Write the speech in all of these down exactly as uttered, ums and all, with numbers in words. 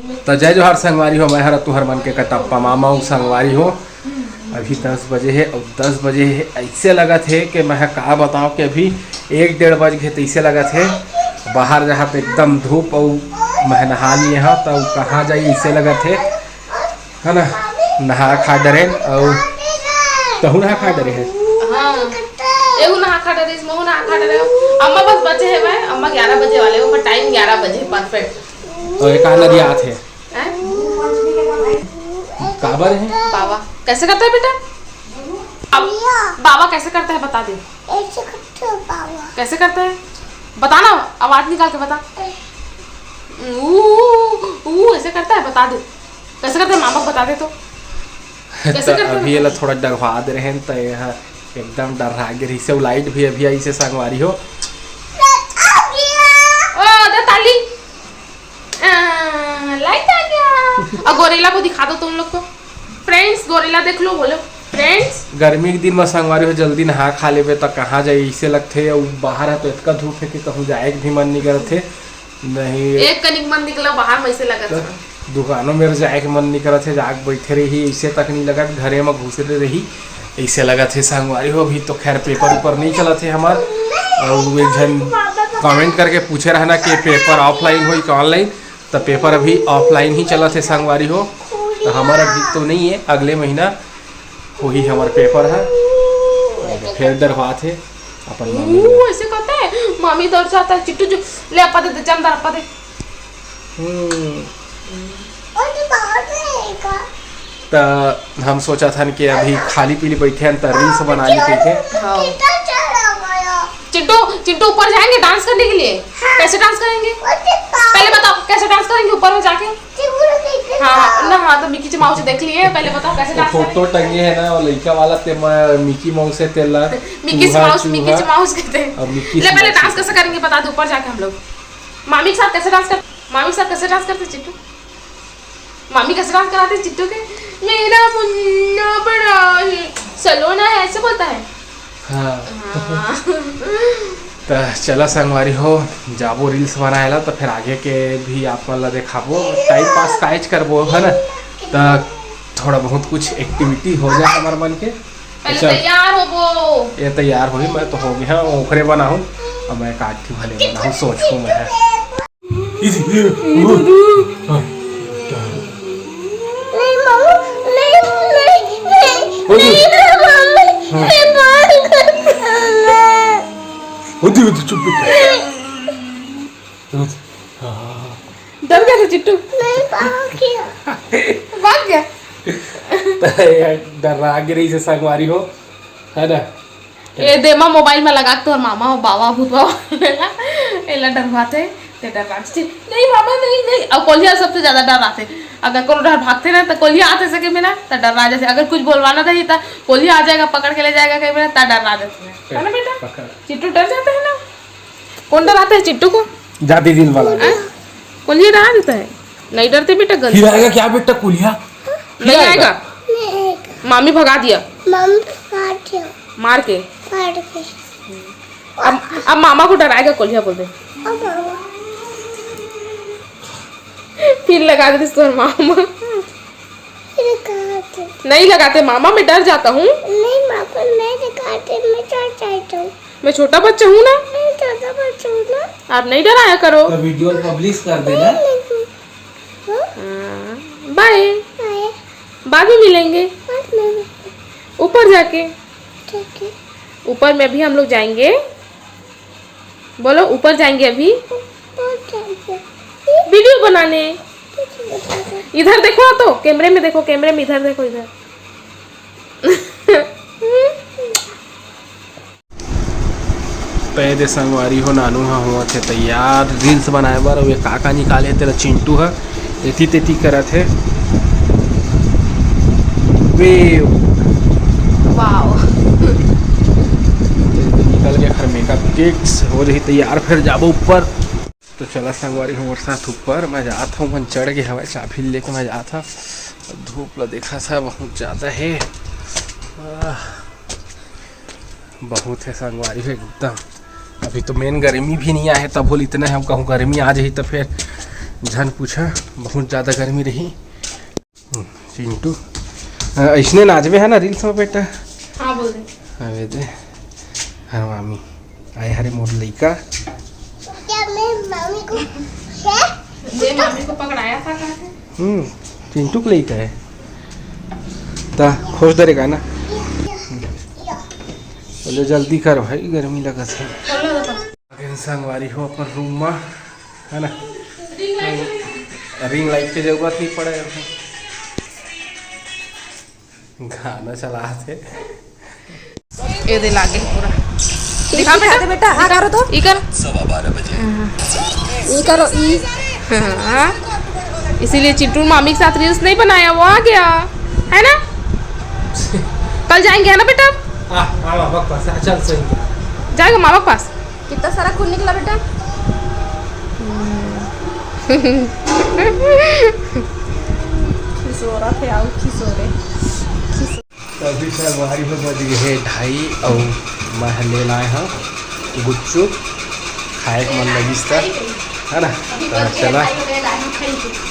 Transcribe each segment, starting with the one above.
तो जय जोहार संगवारी हो, मैं हर तुहर मन के कटप्पा मामा हूँ संगवारी हो। अभी दस बजे है और दस बजे है, ऐसे लगत है कि मैं का बताऊँ कि अभी एक डेढ़ बज गए, तो ऐसे लगत है बाहर जहाँ तो एकदम धूप और मैं नहा लिए हाँ, तो कहाँ जाई, ऐसे लगत है, है ना? नहा खा डरेन और तहू नहा खा डरे है। हाँ, एहू नहा खा डरे, महू नहा खा डरे। अम्मा बस बचे है भाई, अम्मा ग्यारह बजे वाले, ओकर टाइम ग्यारह बजे परफेक्ट। और एक आना दिया आत है। हैं? काबर है? बाबा कैसे करता है बेटा? अब बाबा कैसे करता है बता दे। ऐसे करते हैं बाबा। कैसे करता है? बता ना, आवाज निकाल के बता। ऊ, ऊ, ऊ, ऐसे करता है, बता दे। कैसे करता है, मामा को बता दे तो। कैसे तो करता है अभी ये ला थोड़ा डरवा दे रहे हैं, तो ये हा एकदम डर रहा गिर से। लाइट भी अभी आई से संगवारी हो। ओ, दे ताली। आ, लाइट आ गया। और गोरेला को दिखा दो तुम लोग को। फ्रेंड्स, गोरेला देख लो, बोलो फ्रेंड्स। गर्मी के दिन में संगवारी हो जल्दी नहा खा लेबे त कहाँ जाई, इसे लगथे। अउ बाहर है तो इतना धूप है कि कहूँ जाए के भी मन नहीं करत है। नहीं एक कनिक मन निकला बाहर में, इसे लगत तो है। दुकानों में जाए के मन नहीं करत है, जाके बैठे रही, इसे तक नहीं लगत, घरे में घुसे रही, इसे लगत है संगवारी हो। अभी तो खैर पेपर ऊपर नहीं चलत है हमार। और एक जन कमेंट करके पूछे रहना कि पेपर ऑफलाइन होई कि ऑनलाइन, तो पेपर अभी ऑफलाइन ही चलत है संगवारी हो। तो हमारा अभी तो नहीं है, अगले महीना होही हमार पेपर है। फिर डरवात है अपन मम्मी ऊ, ला। ऐसे करता है, मामी डर जाता है। चिट्टू जो, ले अपा दे, दे, चमदार अपा दे। हम्म। त हम सोचा था कि अभी खाली पीली बैठे हैं, त रील्स बना ली ठीक है। हाँ। चिंटू, चिंटू ऊपर जाएंगे डांस करने के लिए। कैसे डांस करेंगे? पहले बताओ कैसे डांस करेंगे ऊपर में जाके। हाँ ना, हाँ तो मिकी माउस देख लिए, पहले बताओ कैसे तो डांस करेंगे। फोटो टंगे है ना, वो लड़का वाला ते मैं मिकी माउस है तेला। मिकी चूहा, माउस, मिकी चूहा। माउस कहते हैं। अब मिकी ले पहले माउस डांस है। कैसे करेंगे बता दो ऊपर जाके हम लोग। मामी के साथ कैसे डांस कर, मामी के साथ कैसे डांस करते चिट्टू? मामी कैसे डांस कराते चिट्टू के? मेरा मुन्ना बड़ा ही सलोना है, ऐसे बोलता है। हाँ। हाँ। त चला संगवारी हो, जाबो रील्स बनाए ला, त फिर आगे के भी आप मन ला देखाबो। टाइम पास काहेच करबो, है ना? त थोड़ा बहुत कुछ एक्टिविटी हो जाए हमार मन के। पहले चल। तैयार होबो। ये तैयार होही, मैं तो हो गया हूँ, ओकरे बनाहूँ। अब मैं काट के भले बनाहूँ, सोच को मैं। इजी। नहीं, मामा, नहीं, नहीं, नहीं, नहीं, मामा, हाँ। नहीं, मामा। होती, होती, चुप, चुप। होती। हाँ। डर गया था चिट्टू। नहीं, भाग गया। भाग गया। तो यार, डर रहा, आगे रही से संगवारी हो, है ना? ए दे मा मोबाइल में लगा के तोर मामा हो, बाबा, भूत बाबा एला, एला डरवाथे, ते डर लागथे। नहीं मामा, नहीं, नहीं। अब कोलिया सबसे ज्यादा डर आथे। अगर कोनो डर भागथे ना, तो कोलिया आथे सके में ना, तो डर आ जाथे। अगर कुछ बोलवाना रही, तो कोलिया आ जाएगा, पकड़ के ले जाएगा कहीं में ना, तो डर आ जाथे। है ना बेटा? पकड़। चिट्टू डर जाता है ना? कौन डराता है चिट्टू को? जाती दिल वाला। हैं? कोलिया डरा देता है? नहीं डरते बेटा, गलती। फिर आएगा क्या बेटा कोलिया? फिर नहीं आएगा? आएगा। नहीं आएगा। मामी भगा दिया। मामी भगा दिया। मार के? मार के। अब, अब मामा को डराएगा कोलिया, बोल दे। अब मामा। फिर लगा देते तोर मामा। फिर लगा दे। नहीं लगाते मामा, मैं डर जाता हूँ। नहीं मामा, मैं लगाते, मैं डर जाता हूँ। मैं छोटा बच्चा हूँ ना। मैं छोटा बच्चा हूँ ना। आप नहीं डराया करो। तो वीडियो पब्लिश कर देना। नहीं, नहीं। हाँ? हाँ, बाय। बाय। बाद में मिलेंगे। बाद में मिलेंगे। ऊपर जाके। ठीक है। ऊपर में भी हम लोग जाएंगे। बोलो, ऊपर जाएंगे अभी। ऊपर जाएंगे। वीडियो बनाने। वीडियो बनाने। इधर देखो तो, कैमरे में देखो, कैमरे में इधर देखो, इधर। तय दे संगवारी हो, नानू ह होवत हे तैयार रील्स बनाए बर। अउ ये का का निकाले हे तेला चिंटू ह, एती तेती करत हे। वेव। वाओ। निकल गया घर मेकअप किट्स, हो जाही तैयार, फिर जाबो ऊपर। तो चला संगवारी हो मोर साथ ऊपर, मैं जात हूँ, मन चढ़ गया हवय, चाबी लेके मैं जात हूँ। धूप ला देखा था बहुत ज्यादा है। आह। बहुत है संगवारी हो एकदम। अभी तो मेन गर्मी भी नहीं आए, तब बोल इतने हम कहूँ गर्मी आ जाही तो फिर झन पूछा, बहुत ज्यादा गर्मी रही। हम्म, चिंटू, अ, अइसने नाचबे है ना reels में बेटा? हाँ, बोल दे। अबे दे, हाँ मामी, आए हरे मोर लइका। क्या मैं मामी को, क्या? ये मामी को पकड़ाया था कहाँ से? हम्म, चिंटू के लइका है। ता खोज दे रे गाना। बोले जल्दी कर भाई, गर्मी लगत है। बोलो, बोलो। अगेन संगवारी हो अपन रूम मा, है ना? रिंग लाइट के जरूरत नहीं पड़े। गाना चला थे। ये दे लागे पूरा। दिखा बेटा, दे बेटा, हाँ, करो तो। ई कर। ई करो, ई। हाँ। इसीलिए चिंटू मामी के साथ reels नहीं बनाया, वो आ गया, है ना? कल जाएंगे, है ना बेटा? आ, आ, मामा के पास, आ, चल, सही है। जाएगा मामा के पास। कितना सारा खून निकला बेटा? खिसोरा थे, आओ खिसोरे। तो अभी संगवारी हो बज गए हे ढाई अउ मैं ह ले लाए हूँ गुपचुप, खाए के मन लगिस त, है ना? तो चला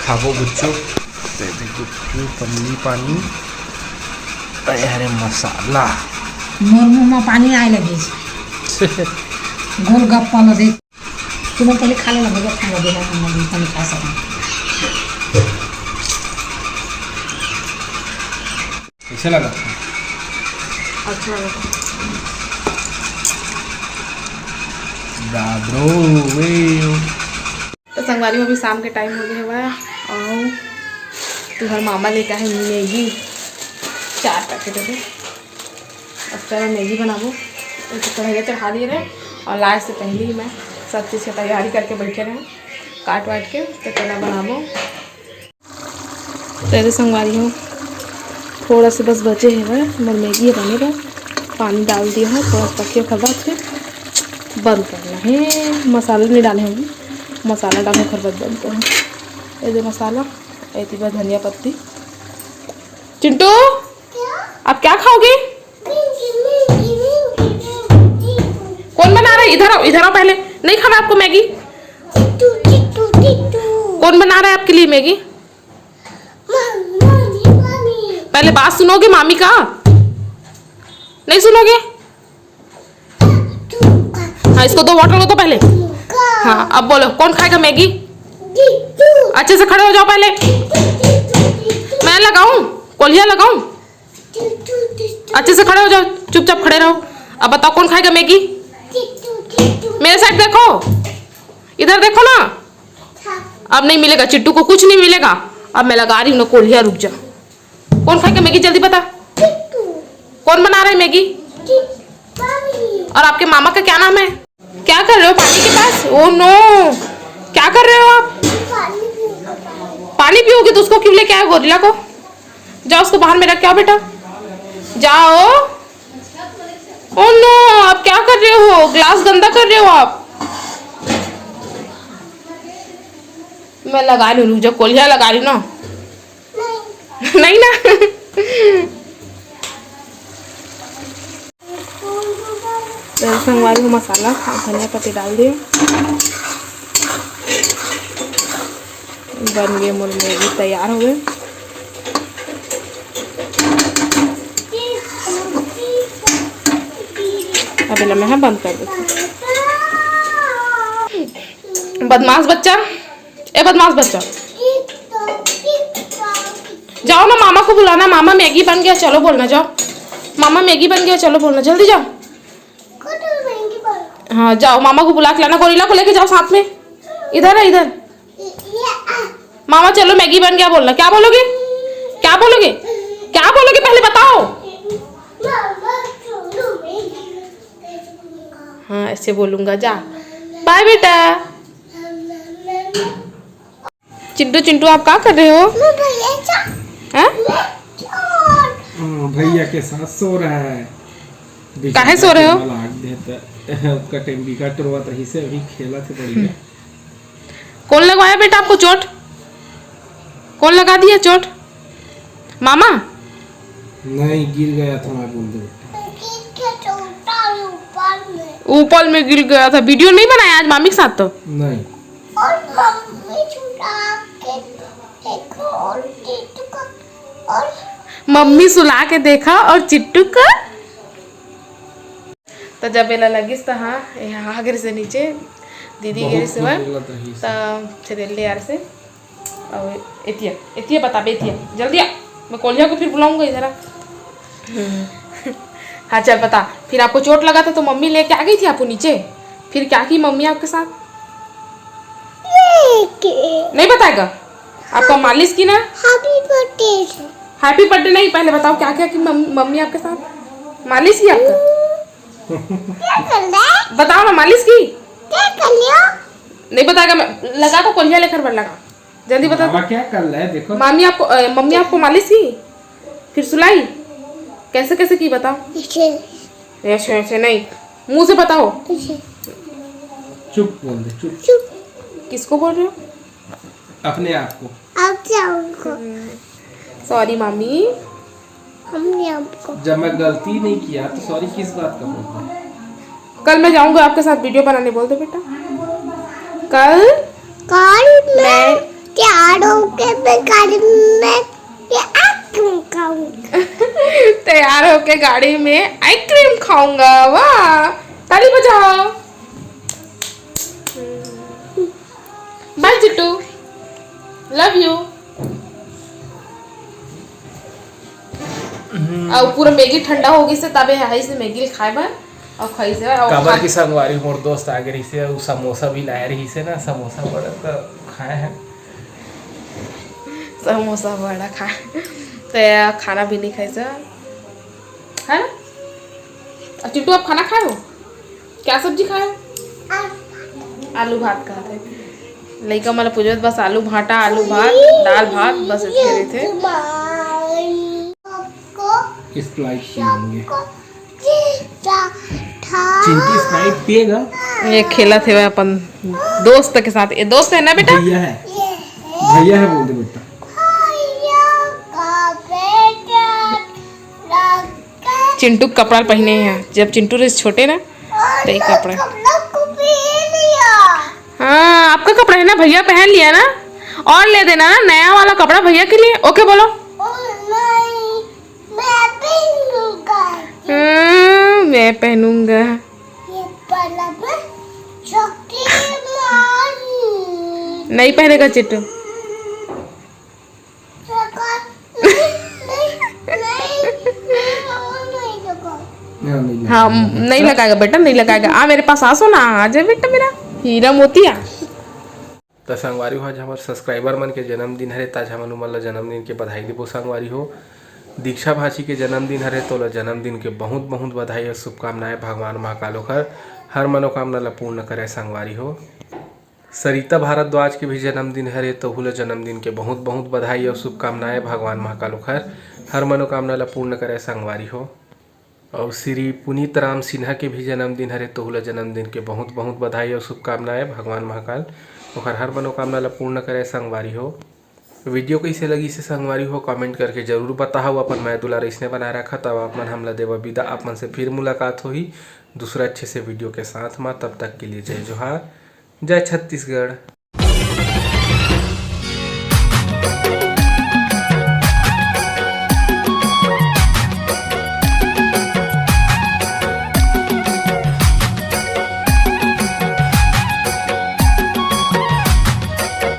खाबो गुपचुप। दे दे गुपचुप, पन्नी पानी। अरे, अरे मसाला। मोर मुंह में पानी आए लगे। गोलगप्पा ला देख। तुमन पहले खा लेना, भैया खा लेना, हम लोग इतना नहीं खा सकते। कैसे लगा? अच्छा लगा। ब्रो, वे। तो संगवारी, अभी शाम के टाइम हो गया हुआ है और तुम्हारे मामा लेके आए मैगी, चार पैकेट है। अब चलो मैगी बनाबो। एक तो कढ़ैया चढ़ा दिए रहे और लाए से पहले ही मैं सब चीज़ की तैयारी करके बैठे रहे, काट वाट के। तो चला बनाबो। तो ये संगवारी हो, थोड़ा से बस बचे है, मोर मैगी बने बा। पानी डाल दिया है, थोड़ा पकिया खबर थे, बंद करना है। मसाला नहीं डाले हम, मसाला डालना खबर बंद करना। ये दे मसाला, ये दे धनिया पत्ती। चिंटू, आप क्या खाओगे? कौन बना रहा है? इधर आओ, इधर आओ पहले। नहीं खाना आपको मैगी? कौन बना रहा है आपके लिए मैगी? पहले बात सुनोगे मामी का? नहीं सुनोगे? हाँ, इसको दो, वाटर लो तो पहले। हाँ, अब बोलो, कौन खाएगा मैगी? अच्छे से खड़े हो जाओ पहले। मैं लगाऊं? कोलिया लगाऊं? अच्छे से खड़े हो जाओ, चुपचाप खड़े रहो। अब बताओ, कौन खाएगा मैगी? मेरे साइड देखो, इधर देखो ना। अब नहीं मिलेगा चिट्टू को, कुछ नहीं मिलेगा। अब मैं लगा रही हूँ ना कोलिया, रुक जा। कौन खाएगा मैगी, जल्दी बता। कौन बना रहा है मैगी? और आपके मामा का क्या नाम है? क्या कर रहे हो पानी के पास? ओ नो, क्या कर रहे हो आप? पानी पियोगे तो उसको क्यों लेके आए गोरिल्ला को? जाओ, उसको बाहर में रख के आओ बेटा, जाओ। ओ नो, आप क्या कर रहे हो? ग्लास गंदा कर रहे हो आप। मैं लगा रही हूँ, रुक जा, कोलिया लगा रही हूँ ना। नहीं ना। तो संगवारी हो मसाला, धनिया पत्ती डाल दिए। बन गए मोर मैगी, तैयार हो गए। अब एला मैं ह बंद कर देती। बदमाश बच्चा, ए बदमाश बच्चा, जाओ ना, मामा को बुलाना, मामा मैगी बन गया, चलो बोलना, जाओ, मामा मैगी बन गया, चलो बोलना, जल्दी जाओ। हाँ, जाओ, मामा को बुला के लाना, गोरिल्ला को लेके जाओ साथ में। इधर है, इधर। मामा, चलो, मैगी बन गया बोलना। क्या बोलोगे? क्या बोलोगे? क्या बोलोगे, पहले बताओ। हाँ, ऐसे बोलूंगा, जा। बाय बेटा। चिंटू, चिंटू, आप का कर रहे हो? मैं भैया चा-, हैं? मैं चोर। हाँ, भैया के साथ सो रहा है। काहे सो रहे हो? बिजली का लाग दे त, ओकर टेम बिकट रोवत रहिसे, अभी खेलत हे बढ़िया। हम्म। कौन लगवाया बेटा आपको चोट? कौन लगा दिया चोट? मामा? नहीं, गिर गया था, मैं बोल दो। गिर के टूटा ऊपर में। ऊपर में गिर गया था। वीडियो नहीं बनाया आज मामी के साथ तो? नहीं। और मम्मी छुड़ा मम्मी सुला के देखा और चिट्टू का। त जब एला लगिस त हाँ, ए हा गिरिस हे नीचे, दीदी गिरिस हे। त छेदेल ले यार से। अउ एतिया, एतिया बताबे, एतिया जल्दी आ, मैं कोलिया को फिर बुलाऊंगा इधर आ। हाँ चल बता, फिर आपको चोट लगा था तो मम्मी लेके आ गई थी आपको नीचे, फिर क्या की मम्मी आपके साथ? नहीं बताएगा? आपका मालिश की ना? Happy birthday. हैप्पी बर्थडे नहीं, पहले बताओ क्या क्या की मम-, मम्मी आपके साथ? मालिश की आपका? क्या कर रहा है? बताओ ना, मालिश की? क्या कर लियो? नहीं बताएगा, मैं लगा तो कोलिया लेकर बन लगा। जल्दी बता। मामा क्या कर रहा है, देखो। मामी आपको, अ, मम्मी आपको मालिश की, फिर सुलाई, कैसे कैसे की बताओ? ऐसे। ऐसे ऐसे नहीं, मुंह से बताओ। ऐसे। चुप बोल दे, चुप। चुप। किसको बोल रहे हो? अपने आप को। आप जाओ उनको। सॉरी मामी। हमने आपको। जब मैं गलती नहीं किया तो सॉरी किस बात का बोलता है? कल मैं जाऊंगा आपके साथ वीडियो बनाने, बोल दो बेटा। कल कल मैं मैं तैयार होके मैं गाड़ी में ये आइसक्रीम खाऊंगा। तैयार होके गाड़ी में आइसक्रीम खाऊंगा। वाह, ताली बजाओ। बाय चिट्टू, लव यू। अउ पूरा मैगी ठंडा हो गइस हे, तबे आइस हे मैगी ल खाए बर, अउ खाइस हे, अउ काबर खा- कि संगवारी मोर दोस्त आ गे रहिस हे, अउ समोसा भी लाए रहिस हे ना, समोसा बड़ा त खाए हे। समोसा बड़ा खाए, त खाना भी नहीं खाइस हे, है ना? अउ चिट्टू, आप खाना खाए हो? क्या सब्जी खाए हो? आलू भात खाते। लइका मन पूछत बस आलू भाटा, आलू भात, दाल भात, बस इतने रहते। स्प्राइट पियेंगे। चिंटू स्प्राइट पिएगा। ये खेलत हे अपन दोस्त के साथ। ये दोस्त है ना बेटा? भैया है, भैया है बोल दे बेटा। चिंटू के कपड़ा ल पहिने हे, जब चिंटू रहिस छोटे ना, तो ये कपड़ा। हाँ, आपका कपड़ा है ना, भैया पहन लिया ना, और ले देना ना नया वाला कपड़ा भैया के लिए। ओके बोलो। हाँ, मैं पहनूंगा। नहीं पहनेगा चिट्टू। हाँ, नहीं लगाएगा बेटा, नहीं लगाएगा। आ मेरे पास, आ सोना, आ जा बेटा मेरा हीरा मोतिया। त संगवारी हो, आज हमर सब्सक्राइबर मन के जन्मदिन हरे, त आज हमन उमन ल जन्मदिन के बधाई देबो संगवारी हो। दीक्षा भांची के जन्मदिन हरे, तोला जन्मदिन के बहुत बहुत बधाई अउ शुभकामनाएं। भगवान महाकाल ओखर हर मनोकामना ल पूर्ण करे संगवारी हो। सरिता भारद्वाज के भी जन्मदिन हरे, तोहू ल जन्मदिन के बहुत बहुत बधाई अउ शुभकामनाएं। भगवान महाकाल ओखर हर मनोकामना ल पूर्ण करे संगवारी हो। अउ श्री पुनीत राम सिन्हा के भी जन्मदिन हरे, तोहू ल जन्मदिन के बहुत बहुत बधाई अउ शुभकामनाएं। भगवान महाकाल ओखर हर मनोकामना ल पूर्ण करे संगवारी हो। वीडियो कइसे लगिस हे संगवारी हो, कमेंट करके जरूर बताहू। अपन मया दुलार अइसने बनाए रखा, तब आप मन हमला देवा बिदा। आप मन से फिर मुलाकात होही दूसरा अच्छे से वीडियो के साथ मा। तब तक के लिए जय जोहार, जय छत्तीसगढ़।